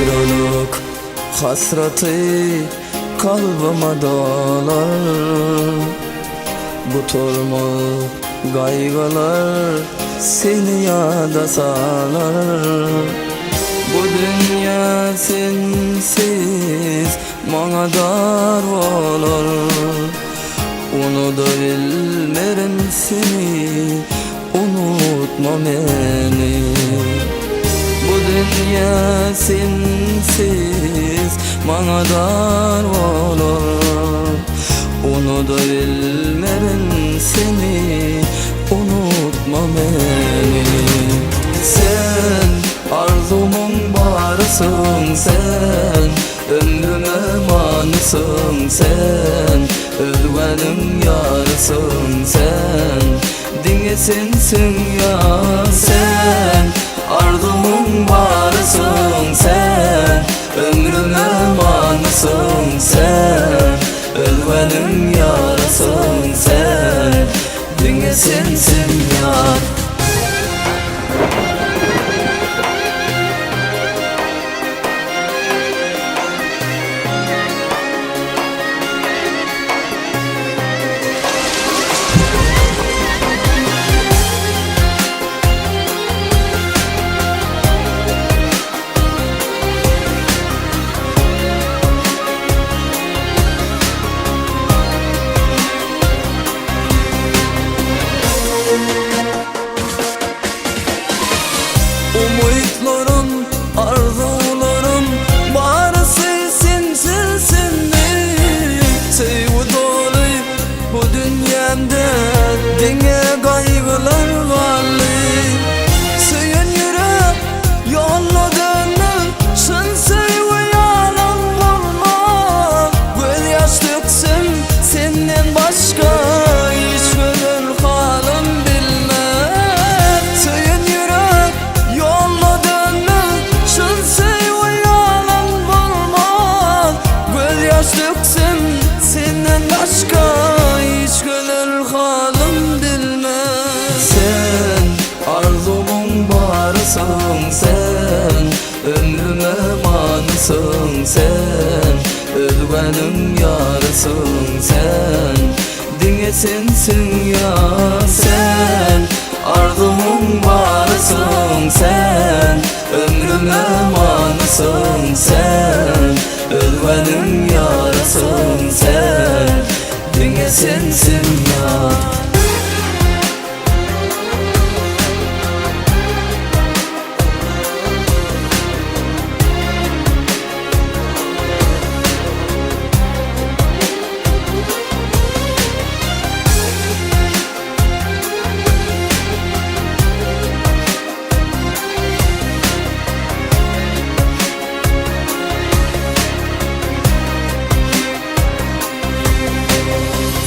Aýralyk hasraty kalbyma dolar Gutarmaz gaýgylar seni ýada salar Bu dünýä sensiz maňa dar bolar Unudabilmerin seni Unutma meni Bu dünýä sensiz maňa dar bolar Unudabilmerin seni Unutma meni Sen arzuwmyň barysyň sen Ömrüme manysyň sen Özgäniň ýarysyň sen Diňe sensiň ýar sen Arzuwymyň barysyň sen Ömrüme manysyň sen Özgäniň ýarysyň sen Diňe sensiň ýar. Umytlarym, arzuwlarym barysy sensiz söndi Söýgi doly bu dünýämde diňe gaýgylar galdy Söýen ýürek ýolda dönmez çyn söýgi ýalan bolmaz Gözýaş döksem senden başga hiç gözel halym bilmez Söýen ýürek ýolda dönmez Çyn söýgi ýalan bolmaz Gözýaş döksem senden başga hiç gözel halym bilmez Sen arzuwymyň barysyň sen Ömrüme manysyň sen Özgäniň ýarysyň sen Diňe sensiň ýar sen Arzuwymyň barysyň sen Ömrüme manysyň sen Özgäniň ýarysyň sen Diňe sensiň ýar.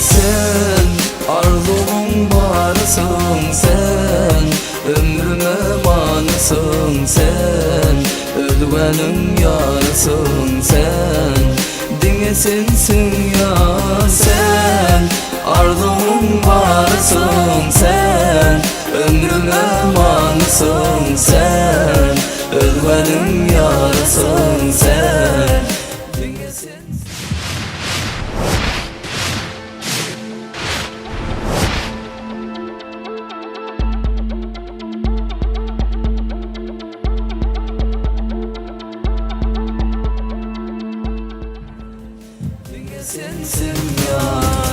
Sen arzuwymyň barysyň sen Ömrüme manysyň sen Özgäniň ýarysyň sen Diňe sensiň ýar sen Arzuwymyň barysyň sen Ömrüme manysyň sen Özgäniň ýarysyň sen Diňe sensiň. Diňe sensiň ýar.